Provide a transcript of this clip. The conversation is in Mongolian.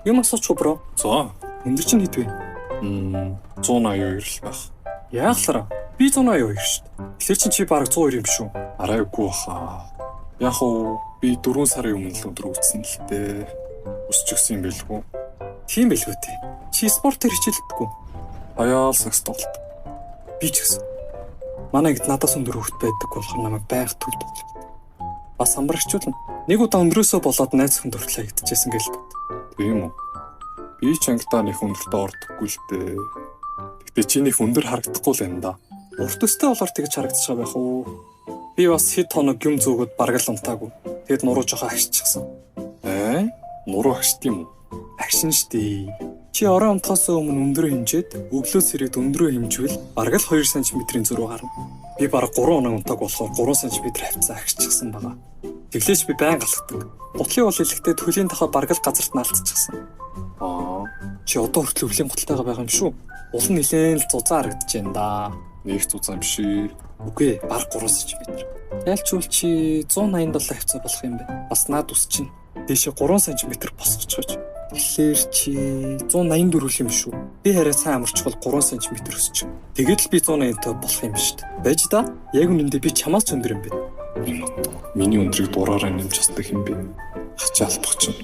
Юм асуучих уу, bro? За. Өндөр чинь хэд вэ? 182 л байх. Яахлаараа. Би 182 шүү дээ. Тэгэхээр чин чи бараг 102 юм шүү. Арай үгүй баха. Яг уу би 4 сарын өмнө л өндөр үүссэн л дээ. Өсч өгсөн юм байлгүй. Тийм байлгүй тий. Чи спортоор хичээлдэггүй. Хаяал сагс тоглолт. Би ч гэсэн. Манай ангид надаас өндөр хөвгт байдаг болохоор намайг байнга төвд тоглолт. Бас самбарчуулна. Нэг удаа өндрөөсөө болоод найз хүн хүртэл хаягдчихсэн гээл. Тийм үү? Би ч ангидаа нэг өндөртөө ордоггүй л дээ. Гэтэ чи нэг өндөр харагдахгүй л юм да. Урт өстэй болоор тэгж харагдчих байх уу? Би бас хэд хоног юм зөөгөөд бараг л унтаагүй. Тэгэд нуруу жоохон агшчихсан. Ээ? Нуруу агшд юм уу? Агшин штий. Чи орой унтахаас өмнө өндрөө хэмжээд өглөө сэрээд өндрөө хэмжвэл бараг л 2 см-ийн зөрүү гарна. Би бараг 3 хоног унтааг болохоор 3 см хавцаа агшчихсан байгаа. Тэглээч би байн галхдаг. Гутлын бол илэгтэй төлийн тахаа бараг л газарт наалтчихсан. Аа, Чи одоо хүртэл өвлийн гуталтайгаа байгаа юм шүү. Уул нь нилээн л зузаан харагдаж байна да. нэг зузаан юм шиг. Үгүй ээ, бараг 3 см. Ялчвал чи 187 хавцаа болох юм байна. Бас наад ус чинь дээшээ 3 см босгочихож. Тэгэхээр чи 184 юм шүү. Би хараа сайн амарчвал 3 см өсч. Тэгээд л би 185 болох юм шүү дээ. Байж да. Яг үнэндээ би чамаас ч өндөр юм байна. Миний өндрийг дураараа нэмж хасдаг юм бэ? Хачаа алдах чинь.